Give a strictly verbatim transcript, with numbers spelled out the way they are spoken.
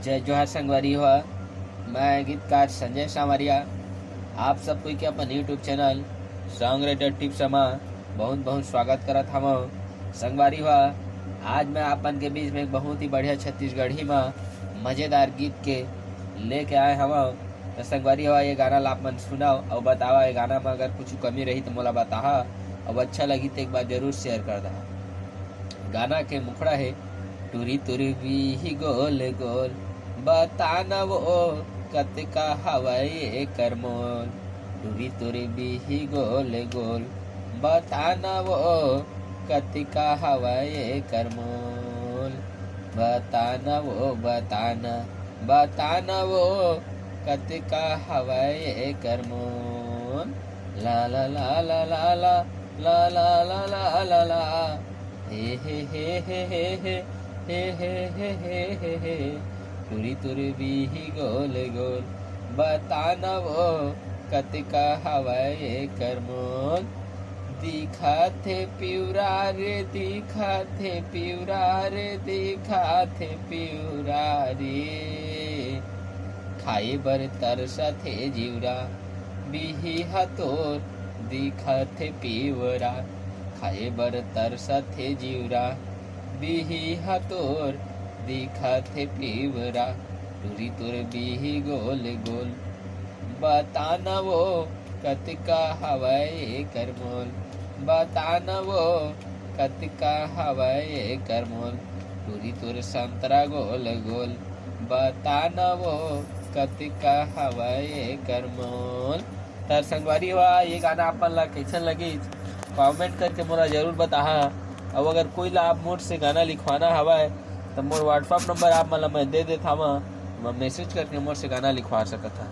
जय जोहार संगवारी हो, मैं गीतकार संजय सांवरिया आप सब कोई के अपन YouTube channel Song Writer Tips मा बहुत बहुत स्वागत करत हवं। संगवारी हो, आज मैं आपन के बीच में एक बहुत ही बढ़िया छत्तीसगढ़ी मा मजेदार गीत के लेके आए हवं। तो संगवारी हो, ये गाना ला आप मन सुनाओ और बतावा, ये गाना में अगर कुछ कमी रही तो मोला बताहा, और अच्छा लगी तो एक बार जरूर share कर दहा। गाना के मुखड़ा है, टूरी तोर बीही गोल गोल, बता न वो कतका हवय एकर मोल। टूरी तोर बीही गोल गोल, बता न वो कतका हवय एकर मोल। बता न वो, बता न, बता न वो कतका हवय एकर मोल। ला ला ला ला ला ला ला ला ला ला ला ला। हे हे हे हे हे हे हे हे हे हे हे हे। टूरी तोर बीही गोल गोल, बता न वो कतका हवय एकर मोल। दिखत हे पिवरा रे, दिखत हे पिवरा रे, दिखत हे पिवरा रे। खाए बर तरसत हे जिवरा, बीही ह तोर दिखत हे पिवरा। खाए बर तरसत हे जिवरा, बीही ह तोर दिखत हे पिवरा। टूरी तोर बीही गोल गोल, बता न वो कतका हवय एकर मोल। बता न वो कतका हवय एकर मोल। टूरी तोर संतरा गोल गोल, बता न वो कतका हवय एकर मोल। त संगवारी हो, ये गाना आप मन ला कैसन लगिस, comment करके मोला जरूर बताहा। अउ अगर कोई ला आप मोर से गाना लिखवाना हवय, त मोर WhatsApp नंबर आप मन ला मैं दे देत हवं, मैं message करके मोर से गाना लिखवा सकत हा।